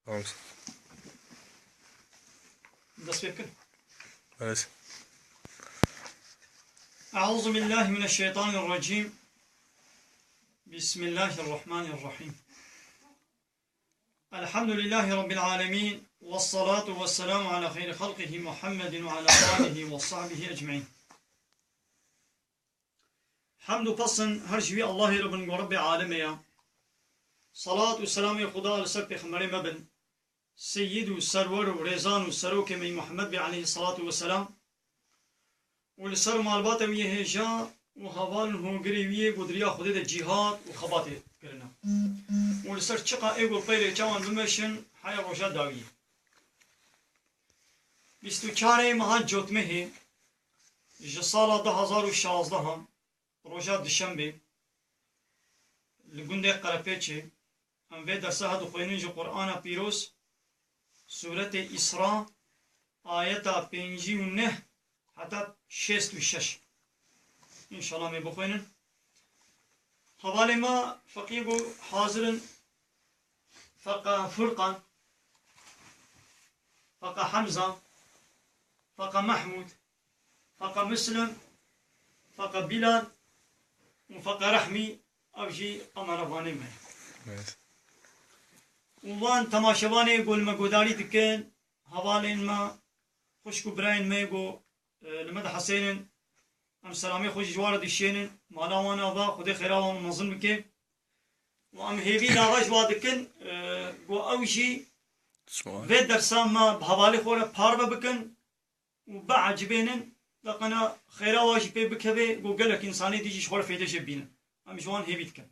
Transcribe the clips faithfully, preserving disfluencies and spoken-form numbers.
Tamam. Dest pê bikin. Evet. أعوذ بالله من الشيطان الرجيم. بسم الله الرحمن الرحيم. الحمد لله رب العالمين، والصلاة والسلام على خير خلقه محمد وعلى آله وصحبه أجمعين. Hemd û pesn her ji wî Allahê re bin ku Rebbê alemê ye. Salat û selamê Xuda li ser pêxemberê me bin. Seyyid û serwer û rêzan û serokê me yî Muhammed bê aleyhî salatu weselam. Û li ser malbata wî yê hêja û heval û hogirê wî yê ku di riya Xwedê de cîhad û xebatê kirine. Û li ser çiqa ê ku peyrê çawan bimeşin heya roja dawiyê. Bîst û çarê meha Cotmehê ji sala du hazar û şazdeh, roja dişembê, li gundê Qerepêçê, em vê dersa dixwînin ji Qur'ana Pîroz, Sûretê Îsra, ayeta pêncî û neh heta şêst û şeş. Înşallah em ê bixwînin. Hevalê me feqî bû hazir in. Feqa Furqan, feqa Hemza, feqa Mehmûd, feqa Muslim, feqa Bilal û feqa Rehmî, ev jî qameravanê me ye. Evet. Û van temaşevanê ku li me guhdarî dikin, hevalên me, xwişk û birayên me ku, e, li me dihesênin, em selamê xwe jî ji wan re dişênin, mala wan ava, Xwedê xêra wan mezin bike. Û em hêvî nava ji wan dikin, e, ku ew jî Sual. vê dersa me bi hevalê xwe re parve bikin û biecibênin, de qena xêra wan jî pê bikeve, ku gelek însanê dî jî ji xwe re fêde jê bînin. Em ji wan hêvî dikin.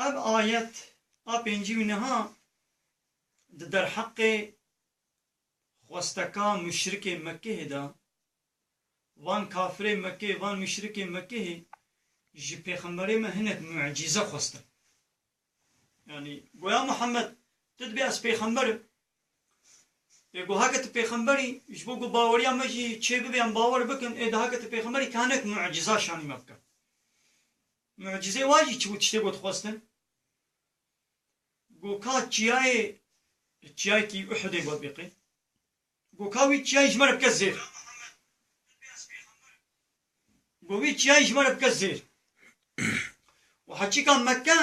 Ev ayet a pêncî û neha di derheqê xwesteka muşrikê Mekkehê de, van kafirê Mekkehê, van muşrikê Mekkehê ji pêxemberê me hinek mucîze xwestin. Yanî, goya Muhammed, tu dibê ez pêxember im. Ê, go heke tu pêxember î, ji bo ku baweriya me jî çêbibe, em bawer bikin, ê, de heke tu pêxember î, ka hinek mucîza şanî me bike. Mucîzê wa jî çi bû, tiştê got xwestin? Go ka çiyayê, çiyayekî Uhudê got bê qey. Go ka wî çiyayê ji me re bike zêr. Go wî çiyayê ji me re bike zêr. Û heçîka Mekke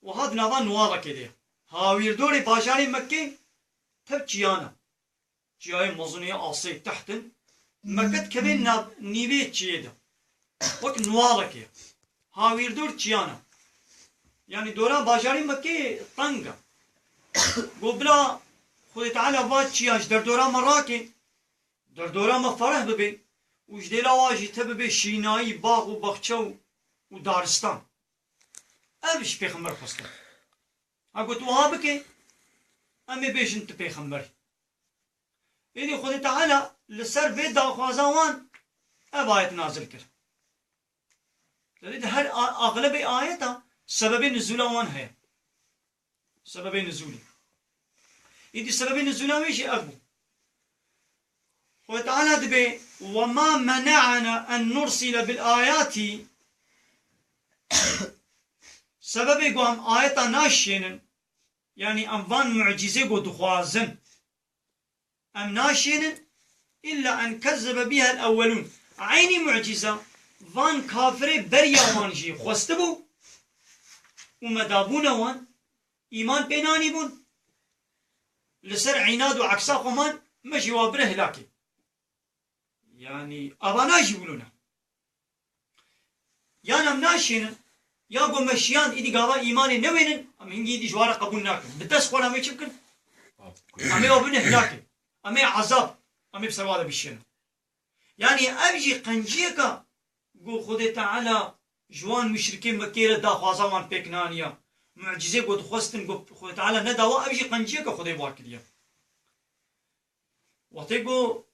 wiha di nava nuwalekê de ye. Hawîrdorê bajarê Mekkê tev çiyan e. Çiyayê mezin ê asê teht in. Mekke dikeve nav nîvê çiyê de. Wek nuwalekê. Hawîrdor çiyan e. Yanî dora bajarê Mekkê teng e. Go bila Xwedê Teala va çiya ji derdora me rake, derdora me fereh bibe û ji dêla wa jî te bibe şînayî, bax û baxçe û, û daristan. Ev ji pêxember xwestin. Ha got wiha bike, em ê bêjin tu pêxember î. Êdî Xwedê Teala li ser vê daxwaza wan ev ayet nazil kir. Lê di her a-, axlebê ayeta sebebê nizûla wan heye. Sebebê nizûlê. Êdî sebebê nizûla wê jî ev bû. Xwedê Teala dibê, "Ve ma mena'ena en nursile bil ayati." Sebebê ku em ayeta naşênin, yanî em van mucîzê ku dixwazin, em naşênin, "illa en kezzebe bihel ewwelûn." Eynî mucîza van kafirê beriya wan jî xwestibû û me dabûne wan, îman pê nanîbûn. Li ser înad û eksa xwe man, me jî wa bire hilakê. Yanî, ava najî wilo ne. Yan em naşênin, ya ku me şiyan, îdî gava îmanê newênin, em hingî îdî ji wa re qebûl nakin. Bi dest xwe re em ê çi bikin? Em ê wa bine hilakê. Em ê ezab, em ê bi ser wa de bişênin. Yanî ev jî qenciyeka ku Xwedê Teala ji wan muşrikên Mekkeyê re daxwaza wan pêk naniya. Mucîzê ku dixwestin, ku Xwedê Teala nedawa, ev jî qenciyeka Xwedê bar kiriye. Wextê ku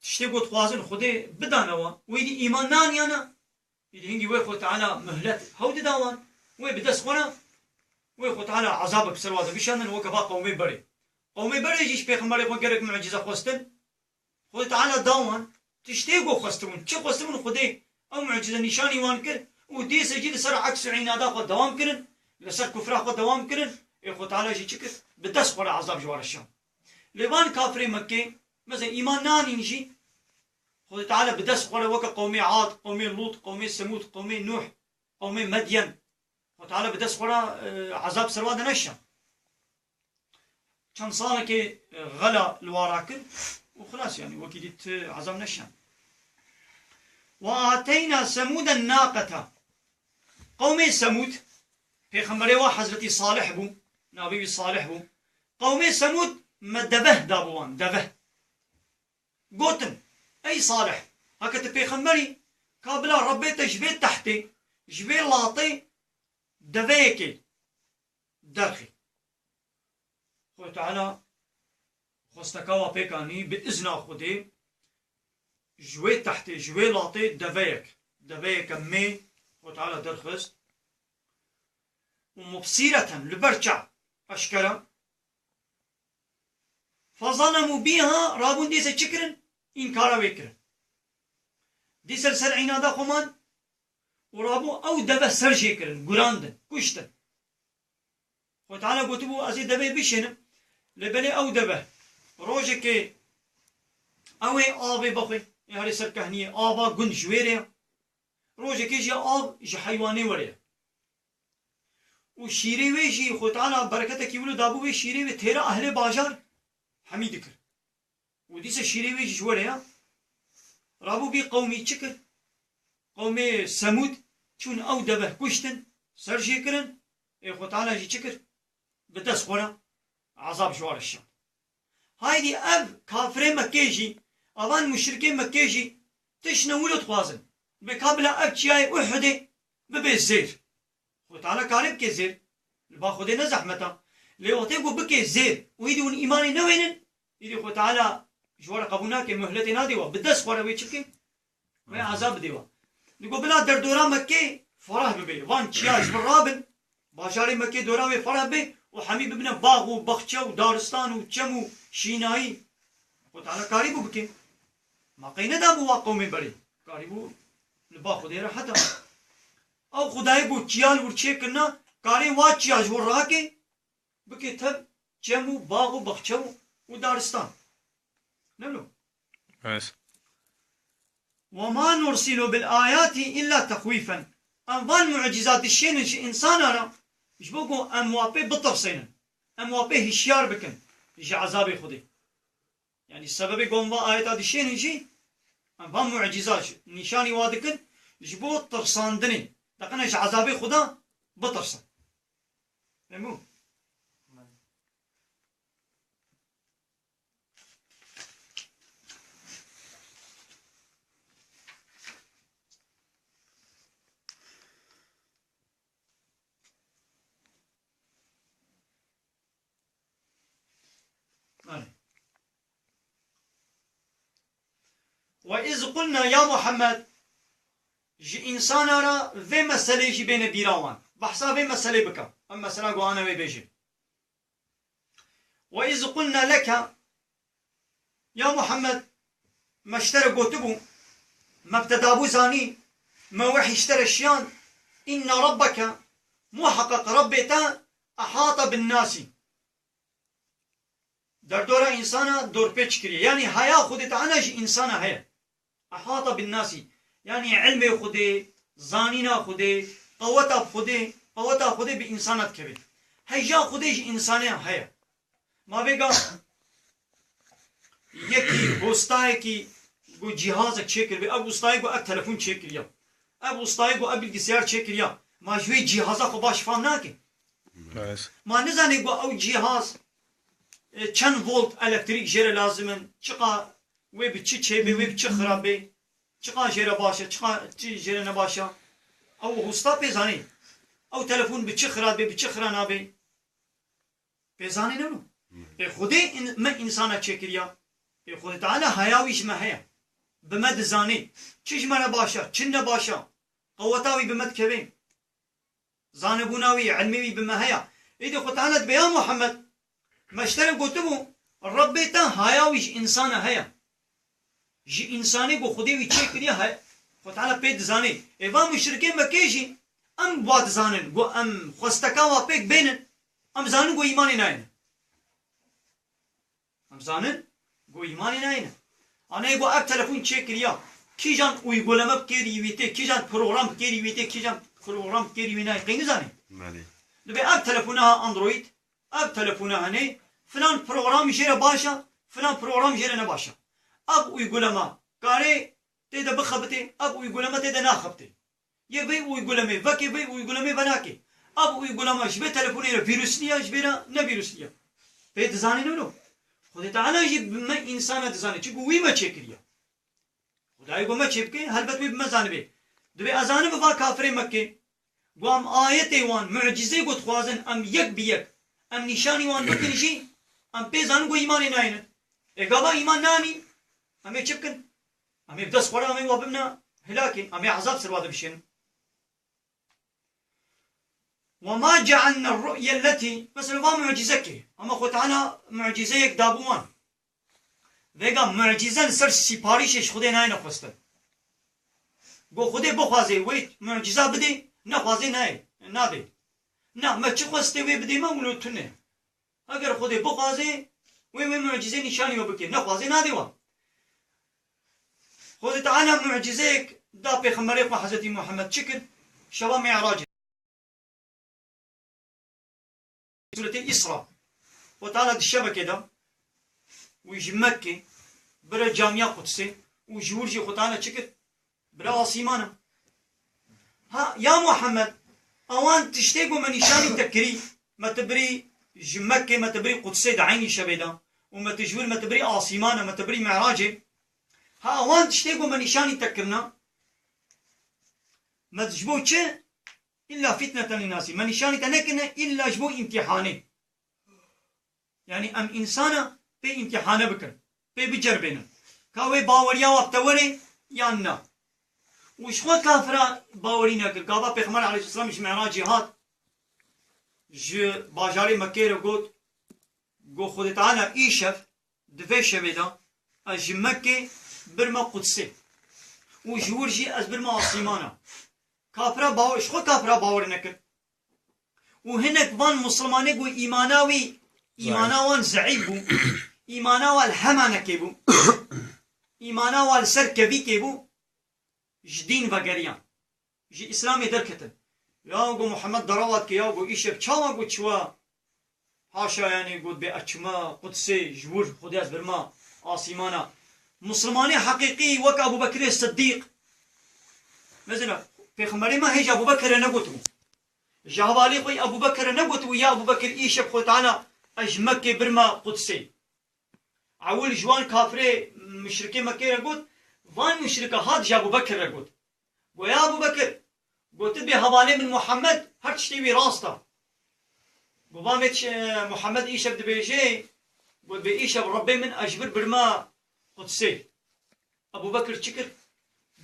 tiştê ku dixwazin Xwedê bidane wan, wê dî îman naniyane, êdî hingî wê Xwedê Teala muhlet hew dida wan, wê bi dest xwe re, wê Xwedê Teala ezabek bi ser wa de bişandin, weke va qewmê berê. Qewmê berê jî ji pêxemberê xwe gelek mucîze xwestin. Xwedê Teala da wan tiştê ku xwestibûn. Çi xwestibûn Xwedê Ew mucize nîşanî wan kir û dîsê jî li ser aks û înada xwe dewam kirin, li ser kufra xwe dewam kirin. Ê Xwe Teala jî çi kir? Bi dest xwe re ezab ji wan re şand. Lê van kafirê Mekkê, mesela îman nanîn jî, Xwedê Teala bi dest xwe re weke qewmê Ad, qewmê Lût, qewmê Semûd, qewmê Nûh, qewmê Medyen, Xwedê Teala bi dest xwe re, e, ezab ser wan de neşand. Çend salekê, e, xela li wan rakir û xilas, yanî wekî dî ti ezab neşand. Ve ateyna Semûden naqeta. Qewmê Semûd, pêxemberê wa Hezretî Salih bû, navê wî Salih bû. Qewmê Semûd me deveh dabû wan, deveh. Gotin, ey Salih, heke tu pêxember î, ka bila Rebbê te ji vê tehtê, ji vê latê deveyekê derxî. Xwedê Teala xwesteka wa pêk anî, bi izna Xwedê ji wê tehtê, ji wê latê deveyek, deveyeke mê Xwedê Teala derxist. Û mubsîreten, li ber çav, eşkere. Fezalemû bîha, rabûn dîse çi kirin? Înkara wê kirin. Dîse li ser înada xwe man û rabû ew deve ser jê kirin, gurandin, kuştin. Xwedê Teala gotibû, ez ê devê bişênim, lê belê ew deve rojekê ew ê avê bixwe, ê herê ser kehniyê, ava gund ji wê re ye. Rojekê jî av ji heywanê were ye. Û şîrê wê jî Xwedê Teala bereketekî wilo dabû wê şîrê wê têra ehlê bajar hemî dikir. Û dîsa şîrê wê jî ji were ya. Rabû bî qewmî çi kir? Qewmê Semûd çûn ew deve kuştin, ser jê kirin. Ê Xwedê Teala jî çi kir? Bi dest xwe re ezab ji wan re şand. Haydî ev kafirê Mekkê jî, evan muşrikê Mekkê jî tiştine wilo dixwazin. Bê ka bila ev çiyayê Uhudê bibe zêr. Xwedê Teala karê bike zêr. Li ba Xwedê ne zehmet a. Lê wextê ku bike zêr û îdî hûn îmanê newênin, îdî Xwedê Teala ji we re qebûl nake, muhletê nadê we. Bi dest xwe re wê çi bike? Wê ezab bidê we. Digo bila derdora Mekkê ferah bibe. Van çiya ji vir rabin. Bajarê Mekkê dora wê ferah be û hemî bibine bax û baxçe û daristan û çem û şînayî. Xwedê Teala karîbû bike. Ma qey nedabû wa qewmê berê. Karîbû li ba Xwedê re heta. Ew Xwedayê ku çiya li wir çêkirina, karê wa çiya ji wir rake, bike tev çem û bax û baxçe û, û daristan. Ne lo? Evet. Ve ma nursilu bil ayati illa tehwifen. Em van mucizat dişênin ji insana re, ji bo ku em wa pê bitirsênin. Em wa pê hişyar bikin ji ezabê Xwedê. Yanî sebebê ku em va ayeta dişênin jî, em van mucizat, nîşanî wa dikin, ji bo tirsandinê. Deqine ji ezabê Xweda bitirsin. Fehmû? Belê. Ve iz qulna ya Muhammed, ji însana re vê meselê jî bêne bîra wan. Behsa vê meselê bike. Em mesela guhane wê bêjin. Ve iz qulna leke, ya Muhammed, me ji te re gotibû, me bi te dabû zanîn, me wehî ji te re şiyand, inne rabbeke, muheqeq Rebbê te, ehata bin nasî. Derdora însana dorpêç kiriye. Yanî haya Xwedê Teala ji însana heye. Ehata bin nasî. Yanî ilmê Xwedê, zanîna Xwedê, qeweta Xwedê, qeweta Xwedê bi însana dikeve. Heja Xwedê ji însanê heye. Ma vêga yekî, ustayekî ku cîhazek çêkiribê, ev ustayê ku ev telefon çêkiriya, ev ustayê ku ev bilgisayar çêkiriya, ma ji wê cîhaza xwe baş fam nake? Evet. Ma nizane ku ew cîhaz, e, çend volt elektrîk jê re lazim in, çiqa wê bi çi çêbê, wê bi çi xirabê, çiqa jê re baş e, çiqa çi jê re ne baş e. Ew usta pê zanî. Ew telefon bi çi xirabê, bi çi xira nabê. Pê zanî ne bû. Ê Xwedê in-, me însana çêkiriya. Ê Xwedê Teala haya wî ji me heye. Bi me dizanê. Çi ji me re baş e, çi ne baş e. Qeweta wî bi me dikeve. Zanebûna wî, ilmê wî bi me heye. Êdî Xwedê Teala dibe ya Muhammed, me ji te re gotibû, Rebbê te haya wî ji însana heye. Ji însanê ku Xwedê wî çêkiriye heye. Xwe Teala pê dizanê. Ê va muşrikê Mekkê jî em wa dizanin. Got em xwesteka wa pêk bênin. Em zanin got îmanê nayêne. Em zanin got îmanê nayêne. Aneyê got ev telefon çêkiriya. Kîjan uyguleme bi kêrî wî tê, kîjan program bi kêrî wî tê, kîjan program bi kêrî wî nayê. Qey nizanê. Belê. Dibê ev telefona ha Android, ev telefona henê, filan program jê re baş e, filan program jê re ne baş e. Ev uyguleme karê tê de bixebitê, ev uyguleme tê de naxebitê. Yê vê uygulemê, vekê vê uygulemê venakê. Ev uyguleme ji vê telefonê re vîrusliya, ji vê re ne vîrusliya. Pê dizanî ne lo. Xwedê Teala jî bi me însana dizanê. Çiku wî me çêkiriye. Xwedayê got me çêbike, helbet wê bi me zanibê. Dibê ez zanibe va kafirê Mekkê. Got em ayetê wan, mucizê got dixwazin, em yek bi yek, em nîşanî wan bikin jî, em pê zanin got îmanê nayêne. Ê gava îman nanî, em ê çi bikin? Em ê bi dest xwe re em ê wa bibine hilakê, em ê ezab ser wa de bişênin. وما جعلنا الرؤيا التي، mesela va mucizekê. Ama Xwe Teala mucizeyek dabû wan. Vêga mucize li ser siparîşê ji Xwedê nayêne xwestin. Got Xwedê bixwazê wê muciza bidê, nexwazê nayê, nadê. Na, me çi xwestê wê bidê me, wilo tune. Heger Xwedê bixwazê, wê wê mucizê nîşanî we bike. Nexwazê nadê we. Xwedê Teala mucizeyek da Pêxemberê xwe Hezretî Muhammed çi kir? Şeva Mi'racê. Sûretê Îsra. Xwedê Teala di şevekê de wî ji Mekkê bire camiya Qudsê û ji wir jî Xwedê Teala çi kir? Bire asîmana. Ha, ya Muhammed, ewan tiştê ku me nîşanî te kirî, me te birî ji Mekkê, me te birî Qudsê di eynî şevê de û me te ji wir me te birî asîmana, me te birî Mi'racê. Ha, ewan tiştê ku me nîşanî te kirina, me ji bo çi? Îlla fitneten linnasî. Me nîşanî te nekirine îlla ji bo îmtîhanê. Yanî em însana pê îmtîhane bikin, pê biceribênin. Ka wê baweriya wa bi te were yan na. Û ji xwe kafira bawerî nekir. Gava Pêxember aleyhisselam ji Mi'racê hat, ji bajarê Mekkê re got, got Xwedê Teala îşev di vê şevê de ez ji Mekkê birme Qudsê û ji wir jî ez birme asîmana. Kafira bawer, ji xwe kafira bawer nekir. Û hinek van Musulmanê ku îmana wî, îmana wan zeîf bû, îmana wan li hemanekê bû, îmana wan li ser kevîkê bû, ji dîn vegeriyan. Ji Îslamê derketin. Ya ku Muhammed darawa dike, ya ku îşev çawa ku çiwa Haşa, yanî got bê ez çima Qudsê ji wir Xwedê ez birma asîmana. Musulmanê heqîqî wek Ebû Bekirê Siddîq. Mesela, Pêxemberê me hêja Ebû Bekir re negotibû. Ji hevalê xwe Ebû Bekir re negotibû, ya Ebû Bekir îşev Xwedê Teala ez ji Mekkê birma Qudsê. Ewil ji wan kafirê muşrikê Mekkê re got, van muşrika hat ji Ebû Bekir re got. Goya Ebû Bekir, gotibê hevalê min Muhammed her tiştê wî rast e. Govan vê tişt-, Muhammed îşev dibêje, gotibê îşev Rebbê min ez ji vir birma Qudsê. Ebû Bekir çi kir?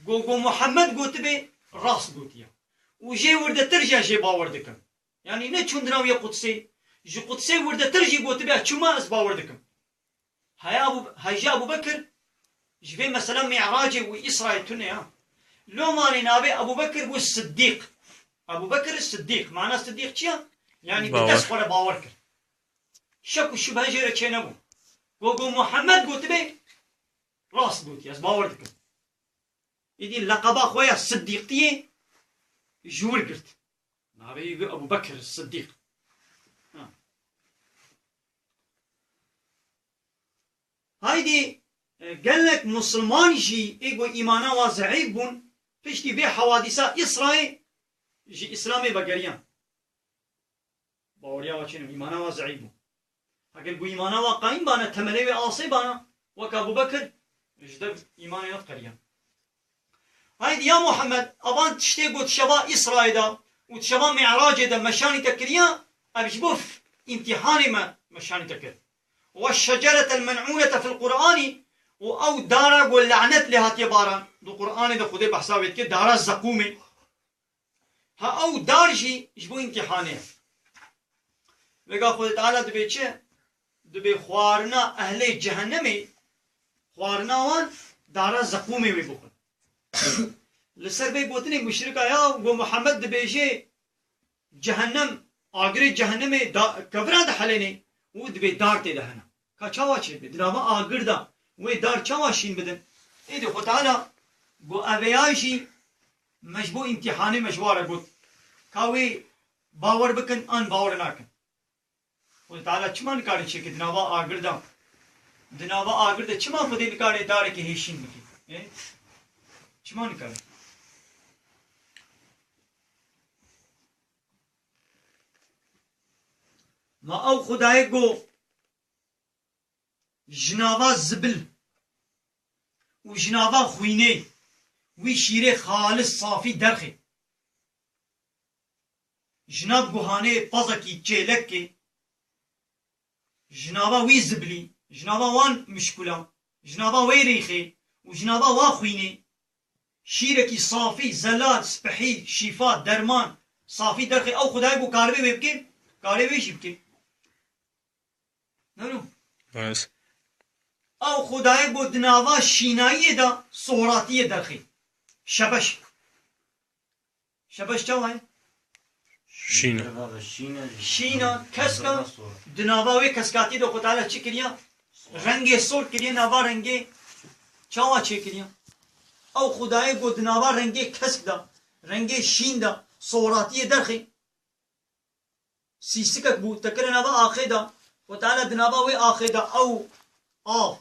Go, go Muhammed gotibê rast gotiye. Û jê wirdetir jî ez jê bawer dikim. Yanî ne çûn di nav yê Qudsê, ji Qudsê wirdetir jî gotibê ez çûma ez bawer dikim. Heya Abu, hejî Abu Bekir, ji vê mesela Mi'racê û Îsrayê tune ya. Lomanê navê Abu Bekir bû Siddîq. Abu Bekir Siddîq. Mana Siddîq çi ya? Yanî bi Bawer. dest xwe re bawer kir. Şek û şubhe jê re çênebû. Go, go Muhammed gotibê, rast gotiye, ez bawer dikim. Îdî leqeba xwe ya Siddîqtiyê ji wir girt. Navê wî Ebu Bekir Siddîq. Ha. Haydî, e, gelek Musulman jî ê ku îmana wa zeîf bûn, piştî vê hewadîsa Îsrayê ji Îslamê vegeriyan. Baweriya wa çênebû, îmana wa zeîf bû. Heger ku îmana wa qayîm bana, temelê wê asê bana, wek Abu Bekir, ji dev îmanê ne diqeriyan. Haydî ya Muhammed, avan tiştê got şeva Îsrayê de û şeva Mi'racê de meşanî te kiriya, ev ji bo f-, îmtîhanê me meşanî te kir. Ve şeceretel men'ûnete fil Qur'anî, û ew dara ku lanet lê hatiye baran, di Qur'anê de Xwedê behsa wê dike, dara zeqûmê. Ha ew dar jî ji bo îmtîhanê ye. Vêga Xwedê Teala dibê çi? Dibê xwarina ehlê cehennemê, xwarina wan dara zeqûmê wê bixwin. Li ser vê gotinê muşrika ya, got Muhammed dibêje, cehennem, agirê cehennemê da, kevira dihelênê û dibê dar tê de hene. Ka çawa çêbe? Di nava agir de wê dar çawa şîn bidin? Êdî Xwe Teala got, eveya jî me ji bo îmtîhanê me ji wa re got. Ka wê bawer bikin an bawer nakin. Xwedê Teala çima nikare çêke di nava agir de? Di nava agir de çima Xwedê nikare darekê hêşîn bike? E? Çima nikare? Ma ew Xwedayê got, ji nava zibil û ji nava xwînê wî şîrê xalis safî derxê. Ji nav guhanê pezekî çêlek ke, ji nava wî zibilî, ji nava wan mişkula, ji nava wê rêxê û ji nava wa xwînê, şîrekî safî, zelal, spehî, şîfa, derman, safî derxê. Ew Xwedayê ku karibê wê bike, karê wê jî bike. Nano. Baş. Ew Xwedayê ku di nava şînayiyê de sohratiyê derxê. Şebeş. Şebeş çawa ye? Şîn e. Şîn e, kesk e. Di nava wê keskatiyê de Xwe Teala çi kiriye? Rengê sor kiriye, nava rengê çawa çêkiriye? Ew Xwedayê ku di nava rengê kesk de, rengê şîn de, sohratiyê derxê. Sîsikek bû, te kire nava axê de. Xwe Teala di nava wê axê de ew av,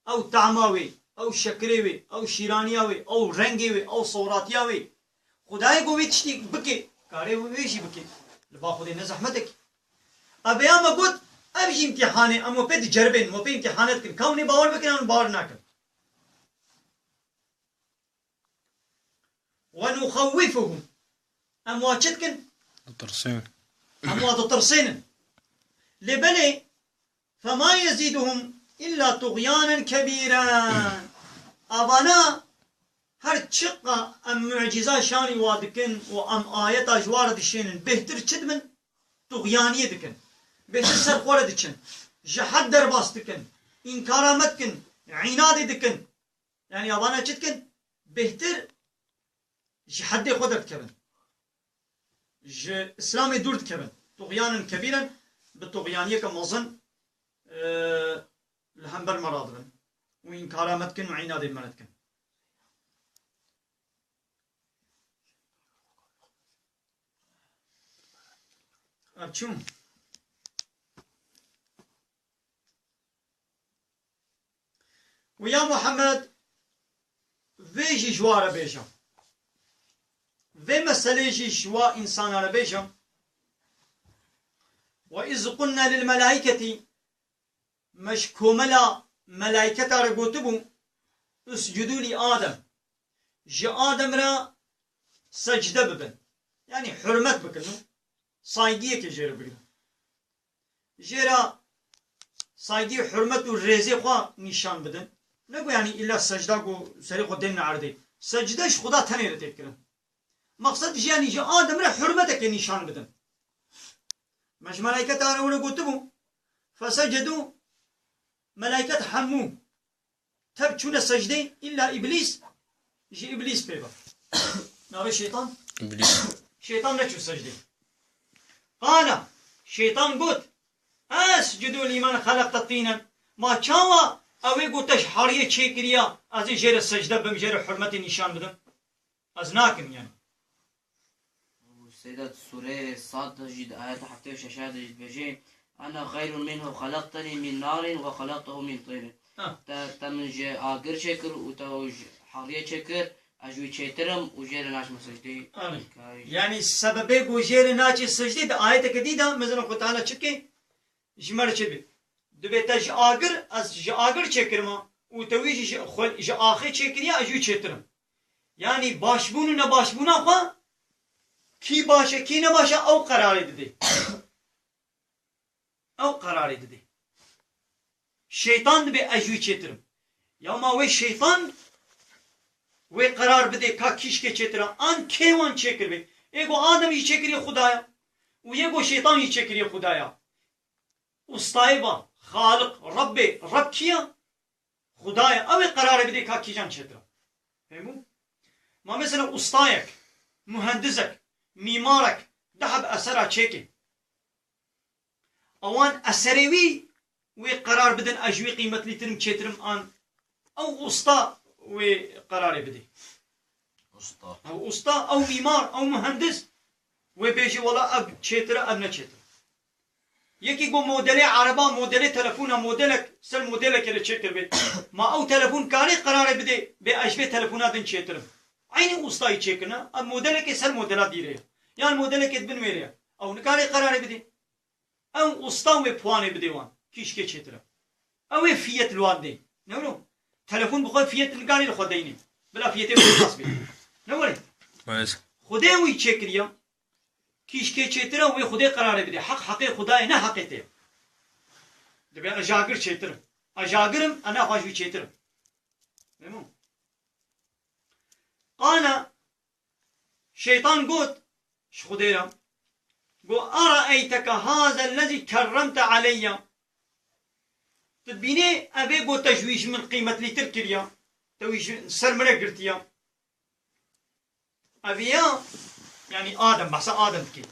ew tama wê, ew şekirê wê, ew şîraniya wê, ew rengê wê, ew soratiya wê. Xwedayê ku wê tiştî bike, karê wê jî bike. Li ba Xwedê ne zehmetek. Ev ya me got, ev jî îmtîhanê, em we pê diceribên, we pê îmtîhanet dikin. Ka hûn ê bawer bikin, an bawer nakin. Ve nuxewwifuhum. Em wa çi dikin? Ditirsên. Em wa ditirsênin. Lê belê, fema yeziduhum illa tuğyanen kebîren. Avana her çiqa em muciza şanî wa dikin û em ayeta ji wa re dişênin, bêhtir çi dibin? Tuğyaniyê dikin. Bêhtir ser xwe re diçin. Ji hed derbas dikin. Înkara me dikin. Înadê dikin. Yanî avana çi dikin? Bêhtir ji heddê xwe derdikevin. Ji Îslamê dûr dikevin. Tuxyanin kebîren, bi tuxyaniyeke mezin, e, li hember me radibin. Û înkara me dikin û înadê me dikin. Ev çûn. Û ya Muhammed, vê jî ji wa re bêje. Vê meselê jî ji wa însana re bêje. Ve iz qulna lil melaîketî, me ji komela melaîketa re gotibû, uscudû li Adem. Ji Adem re secde bibin. Yanî hurmet bikin. Saygiyekê jê re bigirin. Jê re saygî, hurmet û rêzê xwe nîşan bidin. Ne ku yanî îlla secda ku serê xwe dênin erdê. Secde ji Xuda tenê re tê kirin. Maqsed jî yanî ji Adem re hurmetekê nîşan bidin. Me ji melayketa re wilo gotibû, fesecedû, melayket hemû tev çûne secdê, îlla Îblîs, ji Îblîs pê ve. Navê şeytan? Îblîs. Şeytan neçû secdê. Qala, şeytan got, "Escudû lîmen xelekte tînen." Ma çawa ew ê ku te ji hariyê çêkiriya, ez ê jê re secde bim, jê re hurmetê nîşan bidim? Ez nakim yani. Seyda, di sureyê Sad de jî, di ayeta heftê û şeş de jî dibêje, "Ene xeyrun minhu xelaqteni min narin ve xelaqtehu min tînin." Ha. Te, te min ji agir çêkir û te ji hariyê çêkir, ez ji wî çêtir im û jê re naçime secdeyê. Amîn. Yanî sebebê ku jê re naçe secdeyê di ayeteke dî de, mezin Xwe Teala çi dike? Ji me re çi bê? Dibê te ji agir, ez ji agir çêkirime û te wî jî ji xwe, ji axê çêkiriye, ez jî wî çêtir im. Yanî başbûn û nebaşbûna xwe, kî baş e, kî nebaş e, ew qerarê didê. Ew qerarê didê. Şeytan dibê ez jî wî çêtir im. Ya ma wê şeytan wê qerar bidê ka kîşkê çêtir e, an kê wan çêkiribê? Ê ku Adem jî çêkiriye Xwedaya û yê ku şeytan jî çêkiriye Xwedaya. Ustayê va, Xaliq, Rebbê, Reb kî ye? Xuda ye. Ew ê qerarê bidê ka kîjan çêtir e. Fehmû? Ma mesela ustayek, muhendisek, mîmarek, du heb esera çêke. Ewan eserê wî wê qerar bidin, ez ji wî qîmetlîtir im, çêtir im an ew usta wê qerarê bidê. Usta. Ew usta, ew mîmar, ew muhendis wê bêjî wela ev çêtir e, ev ne çêtir e. Yekî got modelê ereba, modelê telefona, modelek ser modelekê re çêkiribê. Ma ew telefon karê qerarê bidê, bê ez ji vê telefona din çêtir im. Eynî ustayî çêkirine, ev modelekê ser modela dîrê ye. Yan modelekê di bin wê re ye. Ew nikarê qerarê bidê. Ew usta wê puanê bidê wan. Kîşkê çêtir e. Ew ê fiyet li wan dê. Ne wilo? Telefon bi xwe fiyet nikarê li xwe deynê. Bila fiyetê wê nas bê. Ne were? Maalesef. Xwedê wî çêkiriye. Kîşkê çêtir e, wê Xwedê qerarê bidê. Heq heqê Xwedayê, ne heqê te. Dibe ez ji agir çêtir im. Ez ji agir im, ez naxwe ji wî çêtir im. Memnûn. Qala, şeytan got, ji Xwedê re, got, "Eraeyteke haza lezî kerremte aleyya." Tu dibînê ev ê got te ji wî ji min qîmetlîtir kiriye, te wî ji ser min re girtiye. Ev ya, yanî Adem, behsa Adem dike.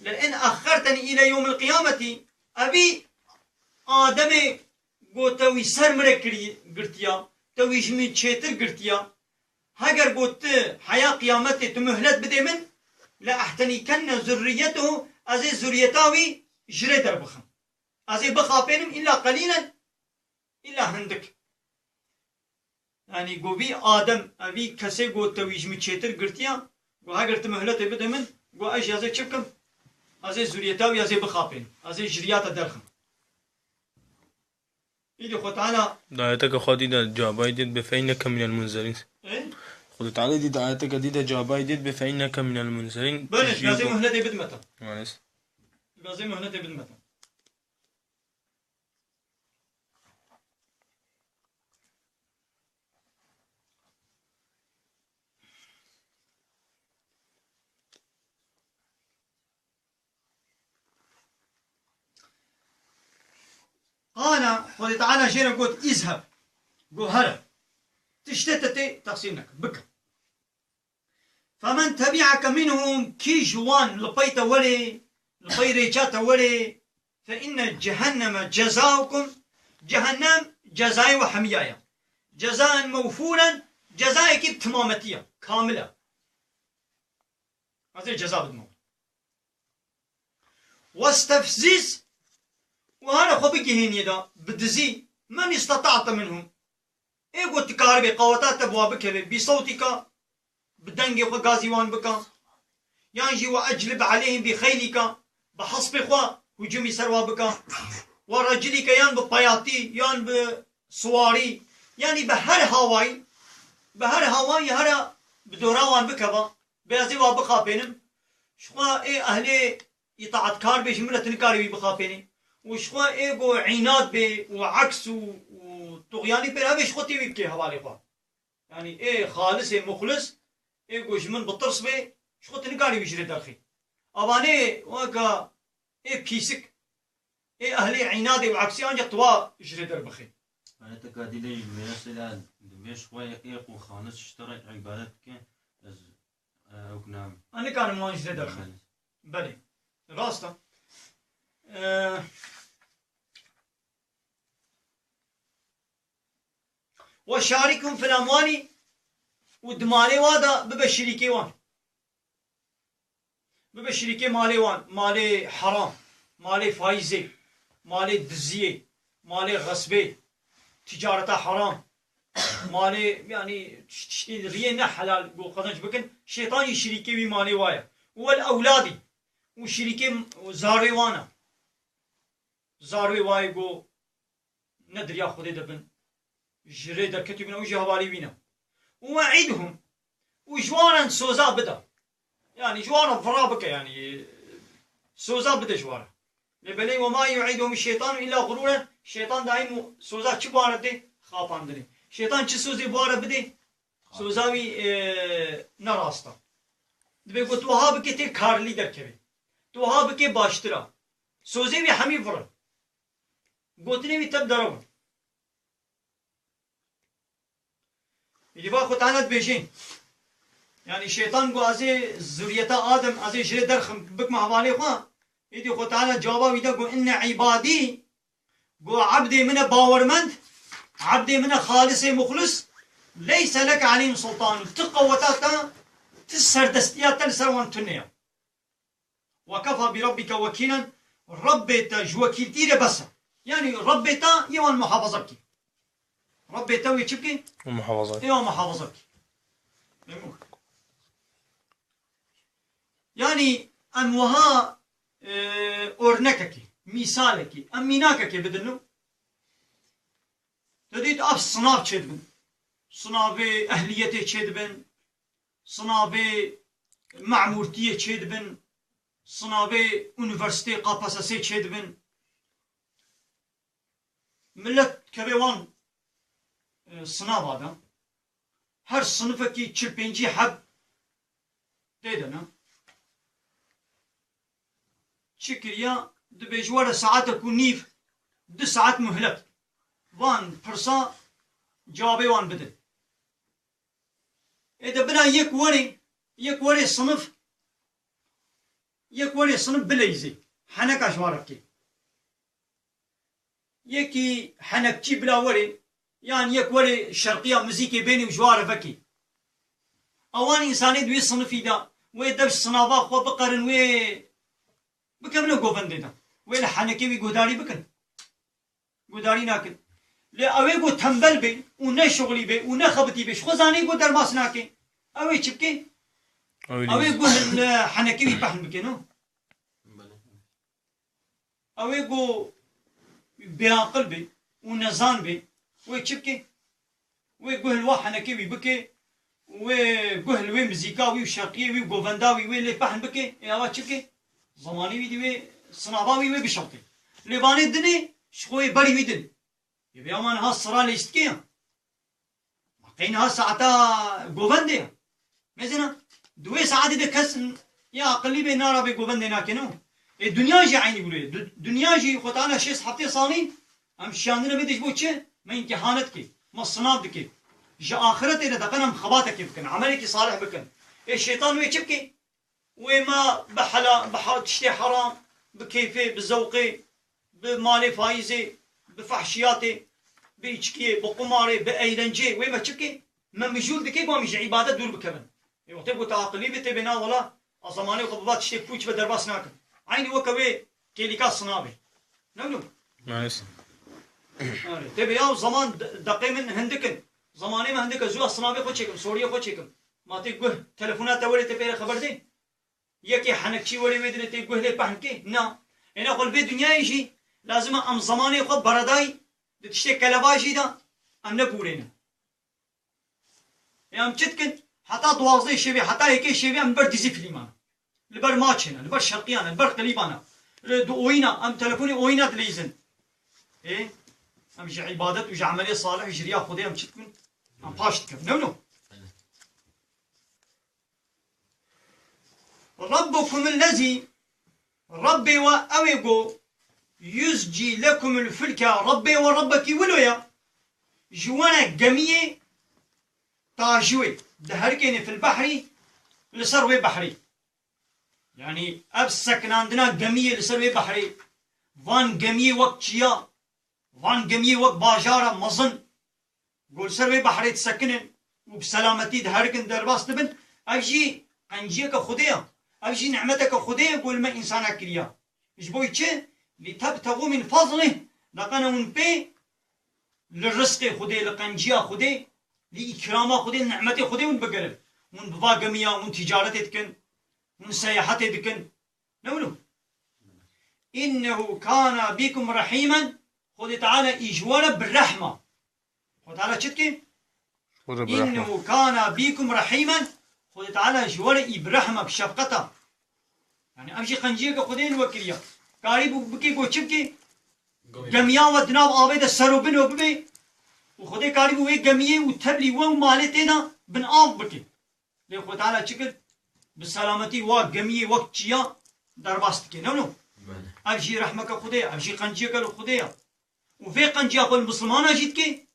"Le in exxertenî île yewmil qiyameti", evî Ademê got te wî ser min re kirî-, girtiya, te wî ji min çêtir girtiya. Heger got tu heya qiyametê tu muhlet bidê min, "le ehtenîkenne zurriyetehu", ez ê zuriyeta wî ji rê derbixim. Ez ê bixapênim îlla qelîlen, îlla hindik. Yanî got vî Adem, evî kesê got te wî ji min çêtir girtiya, got heger tu muhletê bide min, got ez jî ez ê çi bikim? Ez ê zuriyeta wî ez ê bixapênim. Ez ê ji riya te derxim. Îdî Xwe Teala Di ayeteke Xwedî de cabayî dêt be fe inneke minel munzerîn. Ê? Xwedî Teala dî di ayeteke dî de cabayî dêt be fe inneke minel munzerîn. Belê, Tu jî gazê got- muhletê bidme te. Maalesef. Gazê muhletê bidme te. Qala, Xwedê Teala jê re got, "Îzheb." Got, "Here." Tiştê te tê teqsîr neke, bike. "Femen tebi'eke minhum", kî ji wan li pey te werê, li pey rêça te werê, "fe inne cehenneme cezaukum", cehennem cezayê we hemiya ye. "Cezaen mewfûren", cezayekî bi timametî ye, kamil e. Ez ê ceza bidim. "Westefziz", û here xwe bigihînî da, bidizî, "men istata'te minhum", ê ku tu karibê qaweta te bi wa bikeve, bîsewtîka, bi dengê xwe gazî wan bika, yan jî "we eclib aleyhim bi xeylîka", bi hespê xwe hûcûmî ser wa bika, "we recilîka", yan bi peyatî, yan bi siwarî, yanî bi her hawayî, bi her hawayî here bi dora wan bikeva, bê ez ê wa bixapênim. Ji xwe ê ehlê îtaatkar bê, ji min re tu nikarî wî bixapênî. Û ji xwe ê ku înad bê û eks û, û tuxyanî pê re hebe, ji xwe tê wî bikê hevalê xwe. Yanî ê xalis ê muxlis, ê ku ji min bi tirs bê, ji xwe tu nikarî wî ji rê derxî. Avanê weka ê pîsik, ê ehlê înadê û eksî ancak tu wa ji rê derbixî. Ayeteka dî de jî mesela divê ji xwe ê ku xalis ji te re îbadet bike, ez, e, ew nam. Ez nikarim wan ji rê derxim. Belê. Rast e. E, "Ve şarikhum fil amwali", û di malê wa de bibe şirîkê wan. Bibe şirîkê malê wan, malê heram, malê faîzê, malê diziyê, malê xesbê, ticareta heram, malê, yanî, tiş-, tiştê riyê ne helal ku qezenc bikin, şeytan jî şirîkê wî malê wa ye. Û wel ewladî, û şirîkê zarê wan e. Zarê wa ye ku ne di riya Xwedê de bin, ji rê derketî bin, ew jî hevalî wî ne. Û we'idhum, û ji wan re soza bide. Yanî ji wan re vira bike, yanî soza bide ji wan re. Lê belê, "Ve ma yu'iduhum şeytanu illa gurûren", şeytan daîm û soza çi bi wan re dê? Xapandinê. Şeytan çi sozê bi wan re bidê? Soza wî, e, ne rast e. Dibê ku tu wiha bikê tê karlî derkevê. Tu wiha bikê baştir e. Sozê wî hemî vir in. Gotinê wî tev derew in. Îdî va Xwe Teala dibêjê, Yani şeytan got, "Ez ê zuriyeta Adem, ez ê ji rê derxim, bikme hevalê xwe." Êdî Xwe Teala cevaba wî de got, "Inne ibadî." Got, "Ebdê min e bawermend, ebdê min e xalisê muxlis. Leyse leke aleyhim sultan." Tu qeweta te, tu serdestiya te li ser wan tune ye. "Ve kefa bi rabbike wekîlen." Rabbê te ji wekîltî re bes e. Yani Rabbê te yê wan muhafaza bike. Rabbê te wê çi bike? Û muhafaza. Yê wan muhafaza bike. Memnûn. Yani em wiha, e, örnekekê, mîsalekê, em mînakekê bidin û te dît ev sınav çêdibin. Sınavê ehliyetê çêdibin, sınavê memûrtiyê çêdibin, sınavê unîversîtê K P S S'ê çêdibin. Millet kevê wan, e, sınava de. Her sınıfekî çil pêncî heb tê de ne. Çi kiriya? Dibêje were saetek û nîv, du saet muhlet. Van pirsa cevabê wan bidin. Ê de bila yek werê, yek werê sinif, yek werê sinif bileyzê. Heneka ji wa re bikê. Yekî henekçî bila werê, yan yek werê şerqiya muzîkê bênî û ji wa re vekê. Ewan însanê di wê sinifî de, wê dev ji sinava xwe biqerin, wê bikevine govendê de. Wê li henekê wî guhdarî bikin. Guhdarî nakin. Lê ew ê ku tembel bê û ne şixulî bê û ne xebitî bê, ji xwe zanî ku derbas nake. Ew ê çi bike? Ew ê Ew ê lîz- guh li henekê wî pehn bike, no? Ew ê ku bêaqil bê û nezan bê, wê çi bike? Wê guh li wa henekê wî bike, wê guh li wê muzîka wî û şerqiyê wî û govenda wî wê lê pehn bike, ê ava çi bike? Zemanê wî dî wê, sinava wî wê bişewtê. Lê vanê dinê, ji xwe yê berî wî din. Yê vê ama niha sira lê îstike ya. Ma qey niha saeta govendê ya. Mesela, di wê saetê de kes n-, ya aqilî bê nara bê govendê nake, no? Ê dinya jî eynî wilo ye. Du-, dinya jî Xwe Teala şêst heftê salî em şiyandine vê de ji bo çi? Me îmtîhan dike, me sinav dike. Ji axiretê de deqen em xebatekê bikin, emelekî salih bikin. Ê şeytan wê çi bike? Wê me bi hela-, bi ha-, tiştê heram, bi keyfê, bi zewqê, bi malê faîzê, bi fehşiyatê, bi îçkiyê, bi qumarê, bi eğlenceyê, wê me çi bike? Me mijûl dike ku em ji îbadet dûr bikevin. Ê wextê ku te aqilî bê tê bê na wela, a zemanê xwe bi va tiştê pûç ve derbas nakim. Eynî weke wê kêlîka sinavê. Ne bilû? Maalesef. Erê, tê bê ya zaman de-, deqê min hindik in. Zemanê min hindik e, zû ez sinavê xwe çêkim, soriyê xwe çêkim. Ma tê guh, telefona te were tê pê re xeber dê? Yekê henekçî were wê dire tê guh lê pehn kê? Na. Êna xwe li vê dinyayê jî lazim e em zemanê xwe beredayî di tiştê kelevajî de em nebûrêne. Ê em çi dikin? Heta duwazdehê şevê, heta yekê şevê em li ber dizî fîlman, li ber maçê ne, li ber şerqiyan e, li ber klîban e, li, di oyîna, em telefonê oyîna dileyzin. Ê, em ji îbadet û ji emelê salih, ji riya Xwedê em çi dikin? Em paş dikin. Ne wilo? Rabbukumul lezî, Rabbê we ew ê go, yuzcî lekumul fulke, Rabbê we Rabbekî wilo ye, ji we re gemiyê tajiwê diherikêne fil behrî, li ser wê behrê. Yanî ev sekinandina gemiyê li ser wê behrê, van gemiyê wek çiya, van gemiyê wek bajara mezin, ku li ser wê behrê disekinin û bi selametî diherikin derbas dibin, ev jî qenciyeke Xwedê ye. Ev jî nimeteke Xwedê ye ku li me însana kiriya. Ji bo çi? Li tebtexû min fezlih, deqene hûn pê li rizqê Xwedê, li qenciya Xwedê, li îkrama Xwedê, li nimetê Xwedê hûn bigerin. Hûn bi va gemiya, hûn tîcaretê dikin, hûn seyahetê dikin. Ne wilo? Înnehu kana bîkum rehîmen. Xwedê Teala î ji we re bi rehm e. Xwedê Teala çi dike? Xwedê bi rehm e. Înnehu kana bîkum rehîmen. Xwedê Teala ji we re î bi rehm e, bi şefqet e. Yani ev jî qenciyeke Xwedê li we kiriye. Karîbû bike ku çi bike? Gemiya we di nav avê de ser û bin û bibe. Û Xwedê karîbû wê gemiyê û teblî we û malê tê de bin av bike. Lê Xwedê Teala çi kir? Bi selametî wa gemiyê wek çiya derbas dike. Ne wilo? Belê. Ev jî rehmeke Xwedê ye, ev jî qenciyeke li Xwedê ye. Û vê qenciya xwe li Mislimana jî dike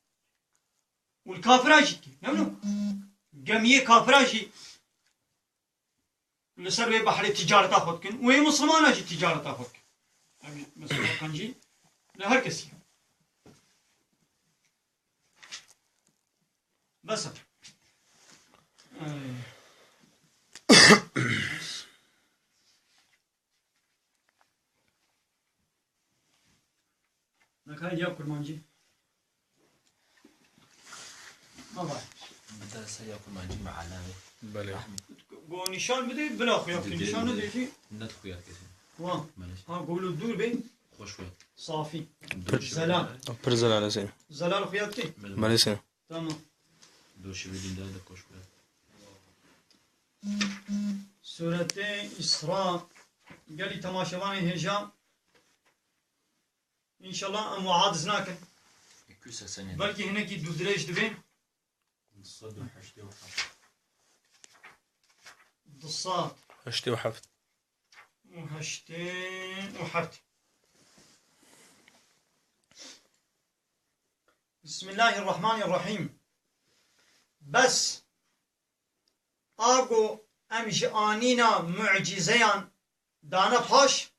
û li kafira jî dike. Ne wilo? Gemiyê kafira jî li ser vê behrê ticareta xwe dikin û ê Mislimana jî ticareta xwe dikin. Ev mesela qencî li her kesî. Bes e. Ee, Naka ya kurmancî. Baba. Bi dersa ya kurmancî meala wê. Belê. Go nîşan bide, bila xuya ki nîşan nede jî. Net xuya kesin. Wa. Belê. Ha, go li dûr be. Xweş xuya. Safî. Dûr. Zelal. Pir zelal e sê. Zelal xuya ki. Belê. Belê sê. Tamam. Dûr şivî dîndar de xweş xuya. Sûretê Îsra. Gelî temaşevanê hêja. Înşallah em wiha diz nakin. Belkî hinekî dûdirêj dibe. Du sed û heştê û heft. Du sed. Heştê û heft. Û heştê û heft. Bismillahirrahmanirrahîm. Bes a ku em ji anîna mucîzeyan dane paş,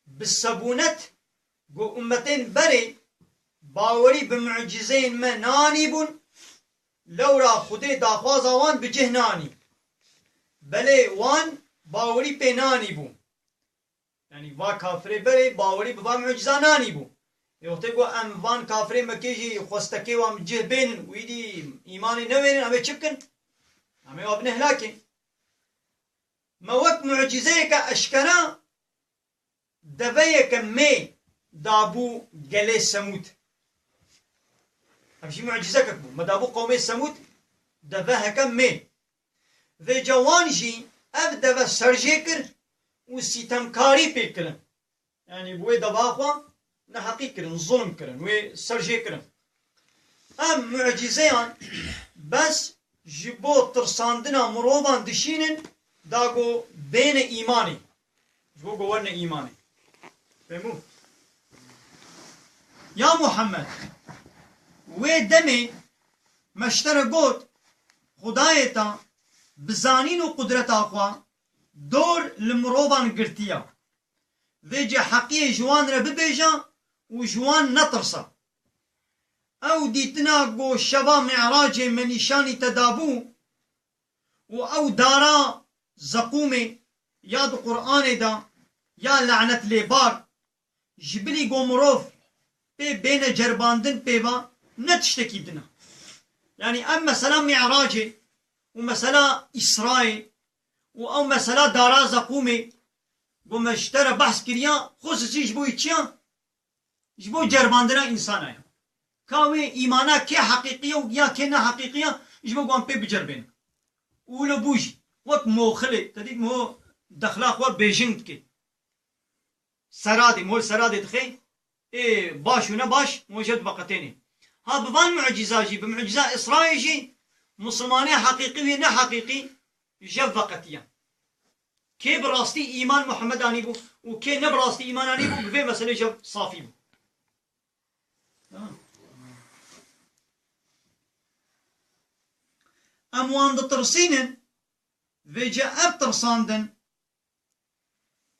bi sebûnet ku ummetên berê bawerî bi mucîzeyên me neanîbûn, lewra Xwedê daxwaza wan bi cih neanî. Belê wan bawerî pê neanîbû. Yanî va kafirê berê bawerî bi van mucîza neanîbû. Ê wextê ku em van kafirê Mekê jî xwestekê wan bi cih bênin û îdî îmanê newênin, em ê çi bikin? Em ê wa bine hilakê. Me wek mucîzeyeke eşkera deveyeke mê dabû gelê Semûd. Ev jî mucîzekek bû. Me dabû qewmê Semûd deveheke mê. Vêca wan jî ev deve serjê kir û sîtemkarî pê kirin. Yanî bi wê deva xwe neheqî kirin, zulm kirin, wê serjê kirin. Em mucîzeyan bes ji bo tirsandina mirovan dişînin, da ku bêne îmanê. Ji bo ku werne îmanê. Fehmû? Ya Muhammed, wê demê me ji te re got, Xwedayê te bi zanîn û qudreta xwe dor li mirovan girtiye. Vêce heqiyê ji wan re bibêje û ji wan netirse. Ew dîtina ku şeva Mi'racê me nîşanî te dabû û ew dara zeqûmê ya di Qur'anê de ya lenet lêbar, ji bilî ku mirov pê bêne ceribandin pê ve ne tiştekî din e. Yanî ev mesela Mi'racê û mesela Îsrayê û ew mesela dara zeqûmê ku me ji te re behs kiriya, xusûsî ji bo çi ya? Ji bo ceribandina însana ye. Ka wê îmana kê heqîqî ye û ya kê ne heqîqî ye, ji bo ku em pê biceribênin. Û wilo bû jî, wek moxilê, te dît mo dexla xwe bêjing dike. Seradê, mol seradê dixê, ê baş û ne baş, mo jê veqetênê. Ha bi van mucîza jî, bi mucîza Îsrayê jî, misilmanê heqîqî wê ne heqîqî, jê veqetiye. Kê bi rastî îman Muhammed anîbû û kê ne bi rastî îman anîbû, bi vê meselê jê safî bû. Tamam. Em wan ditirsînin, vêce ev tirsandin,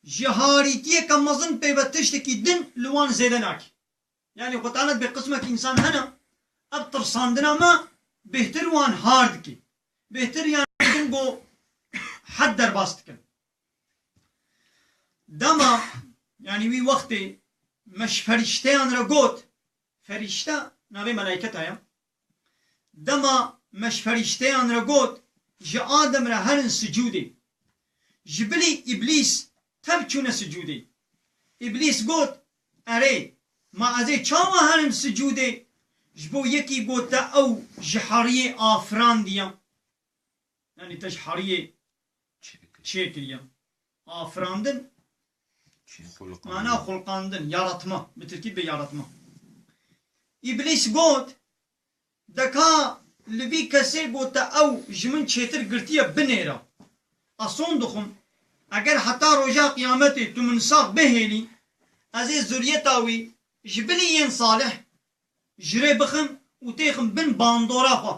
ji harîtiyeke mezin pê ve tiştekî din li wan zêde nake. Yanî Xwedê Teala dibê qismek însan hene, ev tirsandina me bêhtir wan har dike. Bêhtir yan dikin ku hed derbas dikin. Dema, yanî wî wextê me ji ferîşteyan re got, ferîşte navê melayketa ye. Dema me ji ferîşteyan re got, ji Adem re herin sicûdê. Ji bilî Îblîs tev çûne sicûdê. Îblîs got, erê, ma ez ê çawa herim sicûdê ji bo yekî got te ew ji heriyê afirandiye? Yanî te ji heriyê çêkiriye. Afirandin, mana xulqandin, yaratma. Bi tirkî bê yaratma. Îblîs got, deka li vî kesê got te ew ji min çêtir girtiye binêre. Ez son dixwim, eger heta roja qiyametê tu min sax bihêlî, ez ê zuriyeta wî ji bilî yên salih ji rê bixim û têxim bin bandora xwe.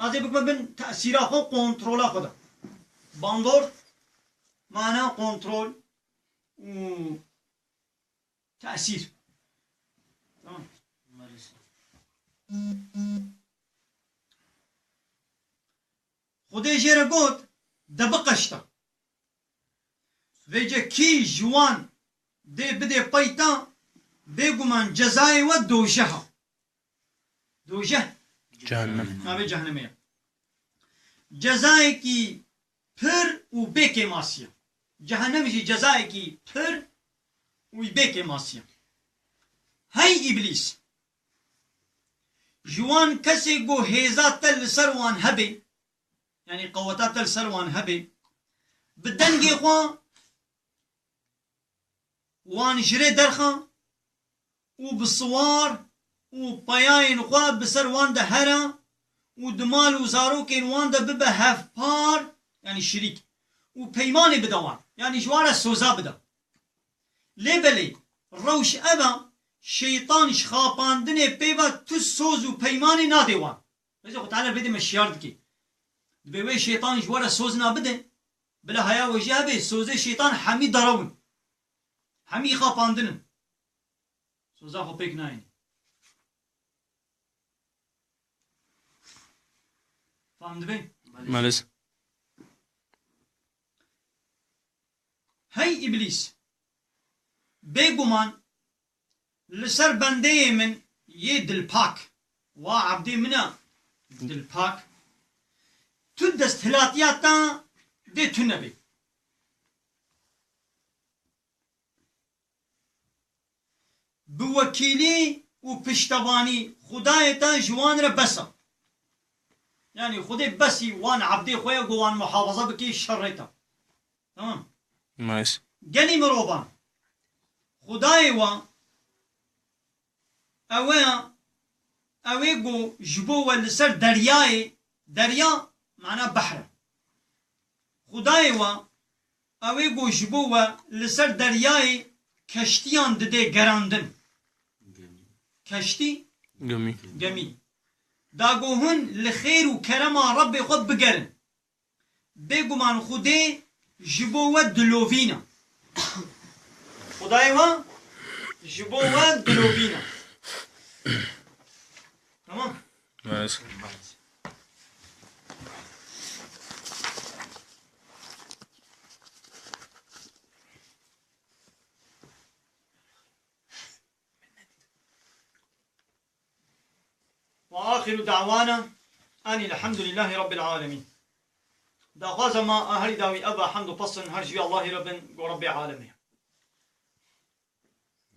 Ez ê bikime bin tesîra xwe, kontrola xwe de. Bandor, mana kontrol û tesîr. Tamam. Xwedê jê re got, de biqeşta. Vêce kî ji wan dê bidê peyta, bêguman cezayê we dojeh e. Dojeh. Cehennem. Navê cehennemê ye. Cezayekî pir û bê kêmasî ye. Cehennem jî cezayekî pir û bê kêmasî ye. Hey Îblîs! Ji wan kesê ku hêza te li ser wan hebe, yanî qeweta te li ser wan hebe, bi dengê xwe wan ji rê derxe û bi siwar û peyayên xwe bi ser wan de here û di mal û zarokên wan de bibe hevpar, yanî şirîk, û peymanê bide wan, yanî ji wan re soza bide. Lê belê, rewş ev e, şeytan ji xapandinê pê ve tu soz û peymanê nadê wan. Rêzê Xwe Teala vê dê me şiyar dike. Dibê wê şeytan ji we re soz na bide, bila haya we jî hebe, sozê şeytan hemî derew in. Hemî xapandin in. Soza xwe pêk nayîn. Fam dibe? Maalesef. Hey Îblîs! Bêguman li ser bendeyê min yê dilpak, wa ebdê min e dilpak, tu desthilatiya te dê tune be. Bi wekîlî û piştevanî Xwedayê te ji wan re bes e. Yanî Xwedê besî wan ebdê xwe ye ku wan muhafaza bike şerê te. Tamam. Nice. Genî mirovan. Xwedayê we ew e, ew ê ku ji bo we li ser deryayê, derya mana behr e. Xwedayê we, ew ê ku ji bo we li ser deryayê keştiyan dide gerandin. Keştî? Gemî. Gemî. Da ku hûn li xêr û kerema Rebbê xwe bigerin. Bêguman Xwedê ji bo we dilovîn e. Xwedayê we ji bo we dilovîn e. Tamam? Evet. Ve axiru da'wana enîl hemdulîllahî rabbil alemîn. Daxwaza ma a herî dawî ev e, hemd û pesn her ji wî Allahî re bin, go Rebbê alemê.